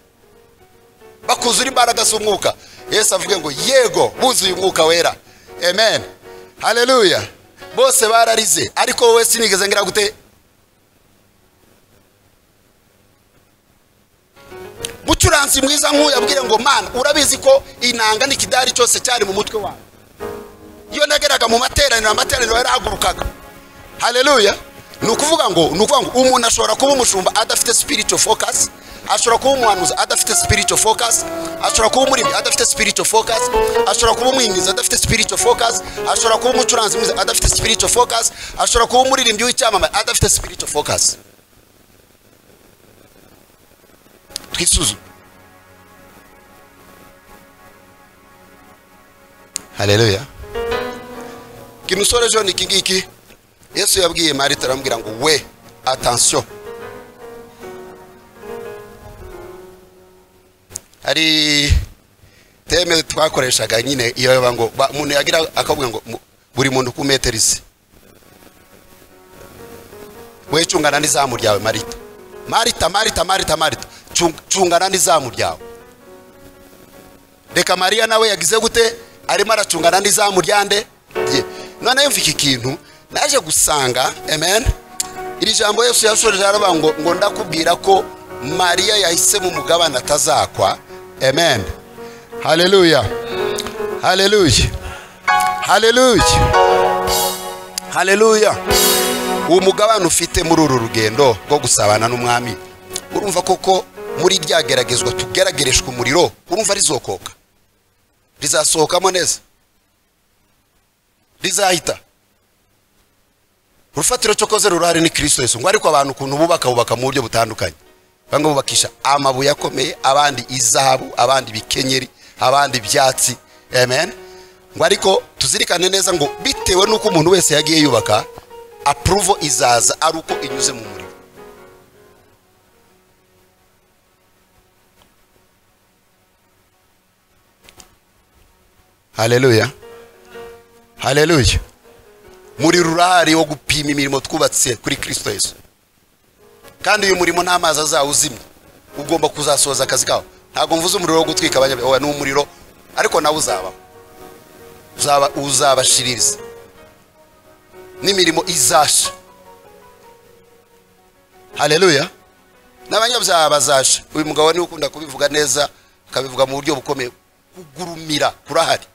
S1: bakuzura imbaraga z'umwuka. Yesu avuge ngo yego buzuye umwuka wera. Amen, haleluya. Bose bararize, ariko wowe sinigeze ngira gute. Mucuranzi mwiza nk'uyu abwire ngo mana urabizi ko inanga n'ikidari cyose cyari mu mutwe wawe, iyo nageraga mu materaniro amateraniro yarahagurukaga. Haleluya. Ni ukuvuga ngo umuntu ashobora kuba umushumba adafite spiritual focus, ashobora kuba umuhanuzi adafite spiritual focus, ashobora kuba umurimi adafite spiritual focus, ashobora kuba umwingizi adafite spiritual focus, ashobora kuba umucuranzi mwiza adafite spiritual focus, ashobora kuba umuririmbyi w'icyamamare adafite spiritual focus. Twisuzume. Haleluya. Kimusore John iki ngiki Yesu yabwiye Marita aramubwira ngo we attention. Hari teme twakoreshaga nyine iyo baba ngo umuntu yagira akavuga ngo buri muntu ku meterize, we cungana n'izamu ryawe Marita, Marita, Marita, Marita, Marita, cungana n'izamu ryawe. Reka Mariya nawe yagize gute, arimo aracungana n'izamu ryande rye. None yumva iki kintu naje gusanga, amen, iri jambo Yesu yashoreje aravuga ngo ndakubwira ko Mariya yahise mu mugabane atazakwa. Amen, haleluya, haleluya, Haleluya, haleluya. Uwo mugabane ufite muri uru rugendo rwo gusabana n'umwami, urumva koko muri ryageragezwa tugeragereshwa umuriro, urumva rizokoka, rizasohokamo neza, rizahita. Urufatiro cyokoze rurahari ni Kristo Yesu. Ngo ariko abantu ukuntu bubaka, bubaka mu buryo butandukanye. Bamwe bubakisha amabuye akomeye, abandi izahabu, abandi bikenyeri, abandi ibyatsi. Amen. Ngo ariko tuzirikane neza ngo bitewe n'uko umuntu wese yagiye yubaka, approval izaza ari uko inyuze mu muriro. Haleluya, haleluya. Muri rurahari wo gupima imirimo twubatse kuri Kristo Yesu. Kandi uyu murimo nta mazi azawuzimya, ugomba kuzasohoza akazi kawo. Ntabwo mvuze umuriro wo gutwika abanyabyaha, ni umuriro ariko nawe uzaba uzabashiririza n'imirimo izasha. Haleluya. N'abanyabyaha bazasha. Uyu mugabo ni ukunda kubivuga neza, akabivuga mu buryo bukomeye. Kugurumira kurahari.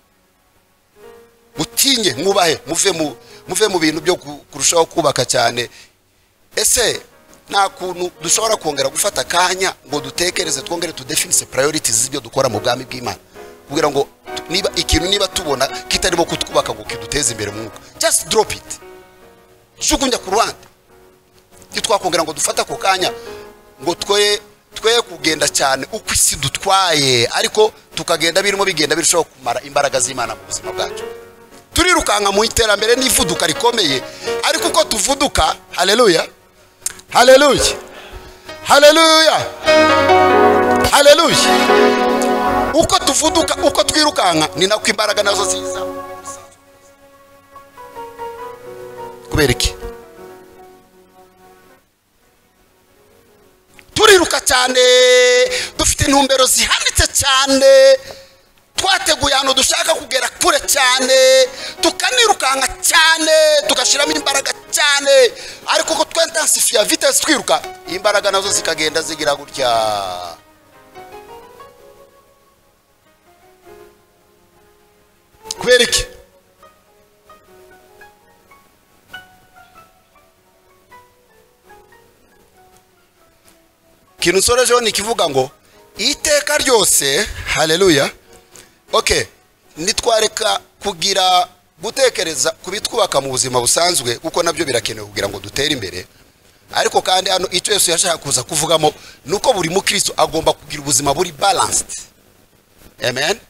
S1: Mutinye, mwubahe, muve mu bintu byo kurushaho kubaka cyane. Ese nta kuntu dushobora kongera gufata akanya ngo dutekereze, twongere tudefinise priorities z'ibyo dukora mu bwami bw'Imana, kugira ngo niba ikintu niba tubona kitarimo kutwubaka ngo kiduteze imbere mu mwuka, just drop it, jugunya ku ruhande. Ntitwakongera ngo dufate ako kanya ngo twe kugenda cyane uko isi dutwaye, ariko tukagenda birimo bigenda birushaho kumara imbaraga z'Imana mu buzima bwacu. Turirukanka mu iterambere n'ivuduka rikomeye, ariko uko tuvuduka, haleluya, haleluya, haleluya, haleluya, uko tuvuduka, uko twirukanka, ni nako imbaraga nazo ziza. Kubera iki? Turiruka cyane, dufite intumbero zihanitse cyane, twateguye ahantu dushaka kugera kure cyane, tukanirukanka cyane, tugashiramo imbaraga cyane, ariko uko twintensifiya vitesse twiruka, imbaraga nazo zikagenda zigira gutya. Kubera iki? Ikintu nsorejeho ni ikivuga ngo iteka ryose, haleluya. Okay, nitwareka kugira gutekereza kubitwubaka mu buzima busanzwe, kuko nabyo birakenewe kugira ngo dutere imbere. Ariko kandi hano icyo Yesu yashaka kuza kuvugamo nuko buri mukristo agomba kugira ubuzima buri balanced. Amen.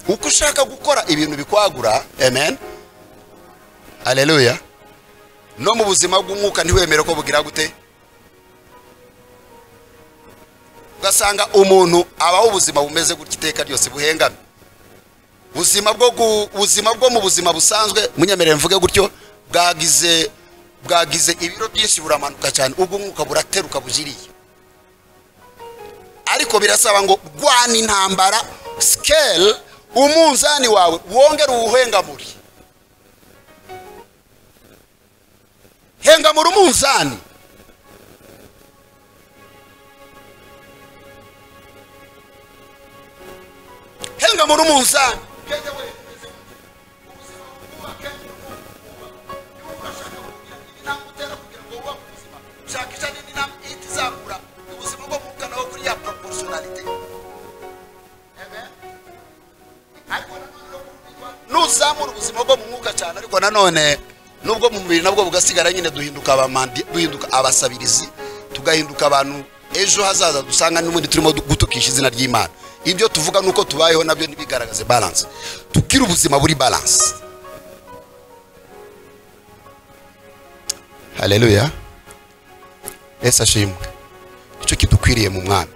S1: Uko ushaka gukora ibintu bikwagura, amen, haleluya, no mu buzima bw'umwuka ntiwemere ko bugira gute. Ugasanga umuntu abaho ubuzima bumeze gutya iteka ryose buhengamye, ubuzima bwo mu buzima busanzwe, munyemerere mvuge gutyo, bwagize ibiro byinshi, buramanuka cyane, ubwo umwuka burateruka bujiriye. Ariko birasaba ngo rwana intambara, scale umunzani wawe wongere uwuhengamure, hengamura umunzani. Hengamura umunzani. Nuzamura ubuzima bwo mu mwuka cyane, ariko nanone nubwo mu mubiri nabwo bugasigara nyine, duhinduka abamandi, duhinduka abasabirizi, tugahinduka abantu ejo hazaza dusanga n'ubundi turimo gutukisha izina ry'Imana. Ibyo tuvuga nuko tubayeho nabyo ntibigaragaze balance. Tugira ubuzima buri balance. Haleluya. Yesu ashimwe. Icyo kidukwiriye mu mwami,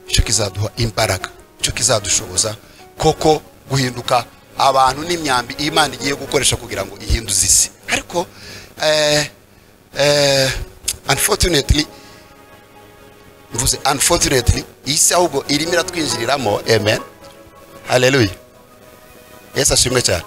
S1: icyo kizaduha imbaraga, icyo kizadushoboza koko guhinduka abantu n'imyambi Imana igiye gukoresha kugira ngo ihinduze isi. Ariko unfortunately, mvuze unfortunately, isi ahubwo irimo iratwinjiriramo. Amen, haleluya. Yesu ashimwe cyane.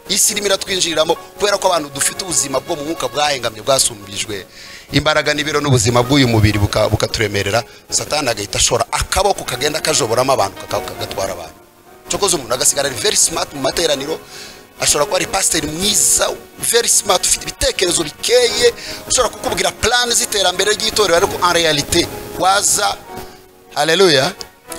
S1: Isi irimo iratwinjiriramo kubera ko abantu dufite ubuzima bwo mu mwuka bwahengamye, bwasumbijwe imbaraga n'ibiro n'ubuzima bw'uyu mubiri bukaturemerera. Satani agahita ashora akaboko kagenda kajoboramo abantu, kagatwara abantu. Cyokoze umuntu agasigara ari very smart mu materaniro, ashobora kuba ari pastor mwiza, very smart, ufite ibitekerezo bikeye, ushobora kukubwira plan z'iterambere ry'itorero, ariko en réalité waza, haleluya,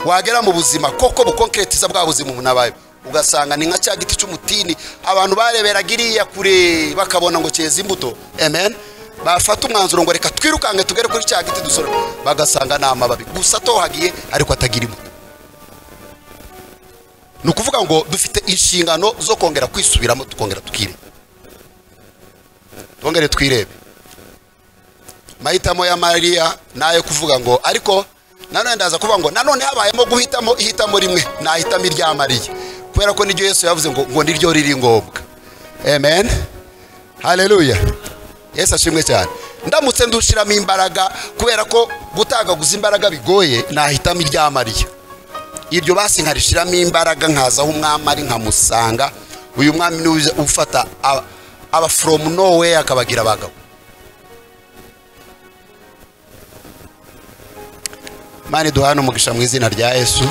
S1: wagera mu buzima koko bukonkretiza bwa buzima umuntu abaye, ugasanga ni nka cya giti cy'umutini abantu bareberaga iriya kure bakabona ngo cyeza imbuto. Amen. Bafata umwanzuro ngo reka twirukange tugere kuri cya giti dusore, bagasanga ni amababi gusa atohagiye ariko atagira imbuto. Ni ukuvuga ngo dufite inshingano zo kongera kwisubiramo, tukongera tukireba, twongere twirebe. Mahitamo ya Mariya nayo kuvuga ngo, ariko nanone ndaza kuvuga ngo nanone habayemo guhitamo ihitamo rimwe, nahitamo irya Mariya, kubera ko niryo Yesu yavuze ngo niryo riri ngombwa. Amen, haleluya, Yesu ashimwe cyane. Ndamutse ndushiramo imbaraga, kubera ko gutagaguza imbaraga bigoye, nahitamo irya Mariya. Iryo basi nkarishiramo imbaraga, nkazaho umwami ari nkamusanga. Uyu mwami ni ufata aba from nowhere akabagira abagabo. Mani duhana umugisha mu izina rya Yesu.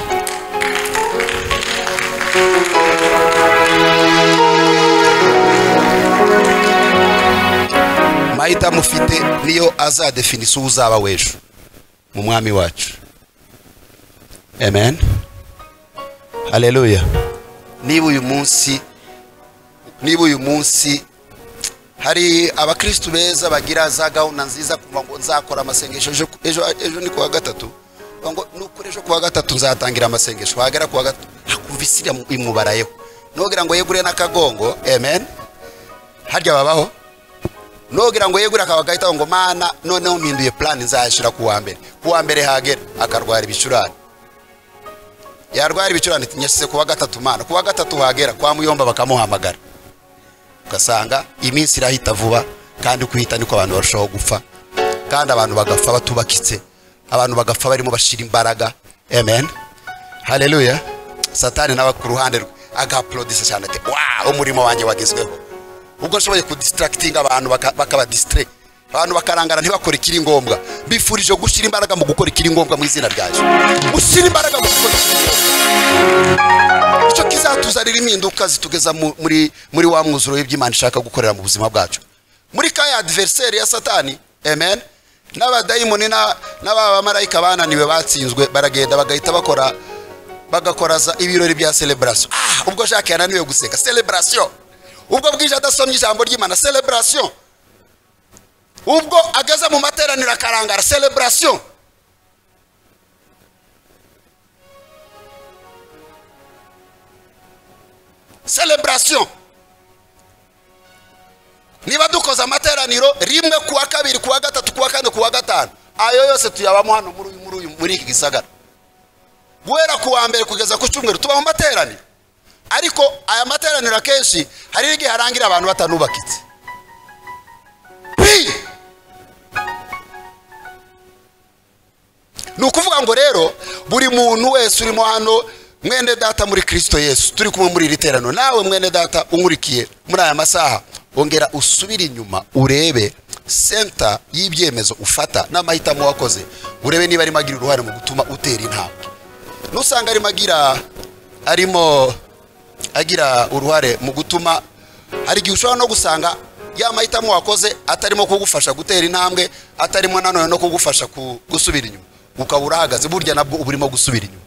S1: Mahitamo mufite niyo azadefinisa uzaba w'ejo mu mwami wacu. Amen, haleluya. Niba uyu munsi hari abakristu beza bagira za gahunda nziza, kuva ngo nzakora amasengesho ejo ni kuwa gatatu, ngo nukuri ejo kuwa gatatu nzatangira amasengesho, wagera kuwa gatatu akumva isi imubarayeho, nogira ngo yegure n'akagongo. Amen, harya babaho, nogira ngo yegure akabagahita ngo mana noneho mpinduye plan nzayashira kuwa mbere, kuwa mbere hagera akarwara ibicurane, yarwara ibicurane nyashyize kuwa gatatu, mana kuwa gatatu hagera kwa muyomba bakamuhamagara, ugasanga iminsi irahita vuba, kandi kuhita niko abantu barushaho gupfa, kandi abantu bagapfa batubakitse, abantu bagapfa barimo bashira imbaraga. Amen, haleluya. Satani nawe ku ruhande rwe agaapplaudisa cyane ati wow, umurimo wanjye wagezweho. Ubwo nshoboye kudistractinga abantu bakaba distrait, abantu bakarangara ntibakore ikiri ngombwa. Bifurije gushira imbaraga mu gukora ikiri ngombwa mu izina rya Yesu. Ushyira imbaraga mu gukora ikiri ngombwa, icyo kizatuzanira impinduka zitugeza muri wa mwuzuro w'iby'Imana ishaka gukorera mu buzima bwacu, muri kaya adversaire ya Satani. Amen. N'abadayimoni n'abamarayika bananiwe batsinzwe, baragenda bagahita bakora bagakoraza ibirori bya celebration. Ubwo Jacques yananiwe guseka, celebration. Ubwo bwije adasomye ijambo ry'Imana, celebration. Ubwo ageze mu materaniro akarangara, celebration. Celebration. Niba dukoza amateraniro rimwe kuwa kabiri, kuwa gatatu, kuwa kane, kuwa gatanu, ayo yose tuyabamo hano muri iki gisagara, guhera kuwa mbere kugeza ku cyumweru tuba mu materaniro. Ariko aya materaniro akenshi hari igihe harangira abantu batanubakitse. Ni ukuvuga ngo rero buri muntu wese urimo hano, mwene data muri Kristo Yesu turi kumwe muri iri teraniro, nawe mwene data unkurikiye muri aya masaha, ongera usubire inyuma urebe senta y'ibyemezo ufata n'amahitamo wakoze, urebe niba arimo agira uruhare mu gutuma utera intambwe. Nusanga arimo agira uruhare mu gutuma, hari igihe ushobora no gusanga ya mahitamo wakoze atarimo kugufasha gutera intambwe, atarimo nanone no kugufasha gusubira inyuma, ukaba urahagaze, burya nabwo uba urimo gusubira inyuma.